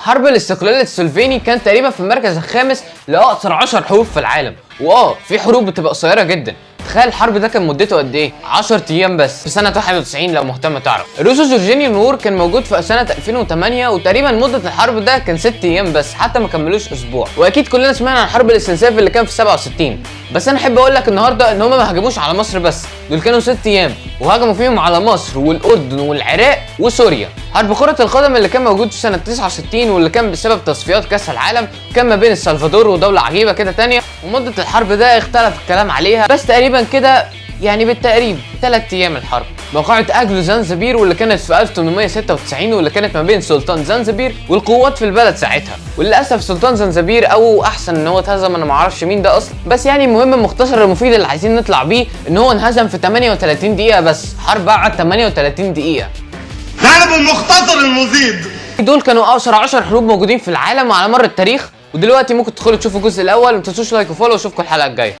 حرب الاستقلال السلوفيني كان تقريبا في المركز الخامس لاقصر 10 حروب في العالم. واه في حروب بتبقى قصيرة جدا، تخيل الحرب ده كان مدته قد ايه؟ 10 ايام بس، في سنة 91 لو مهتم تعرف. ال Russo-Georgian War كان موجود في سنة 2008، وتقريبا مده الحرب ده كان 6 ايام بس، حتى ما كملوش اسبوع. واكيد كلنا سمعنا عن حرب الاستنزاف اللي كان في 67، بس انا احب اقول لك النهارده ان هم ما هاجموش على مصر بس، دول كانوا 6 ايام وهاجموا فيهم على مصر والاردن والعراق وسوريا. حرب كرة القدم اللي كان موجود في سنة 69 واللي كان بسبب تصفيات كأس العالم، كان ما بين السلفادور ودولة عجيبة كده تانية، ومدة الحرب ده اختلف الكلام عليها، بس تقريبا كده يعني بالتقريب 3 ايام الحرب. موقعة اجلو زنزبير واللي كانت في 1896 واللي كانت ما بين سلطان زنزبير والقوات في البلد ساعتها، وللاسف سلطان زنزبير او احسن ان هو اتهزم، انا ما اعرفش مين ده اصلا، بس يعني المهم المختصر المفيد اللي عايزين نطلع بيه ان هو انهزم في 38 دقيقة بس، حرب قعد 38 دقيقة. ده بالمختصر المفيد. دول كانوا اقصر 10 حروب موجودين في العالم على مر التاريخ، ودلوقتي ممكن تدخلوا تشوفوا الجزء الاول. ما تنسوش like و follow، واشوفكم الحلقة الجاية.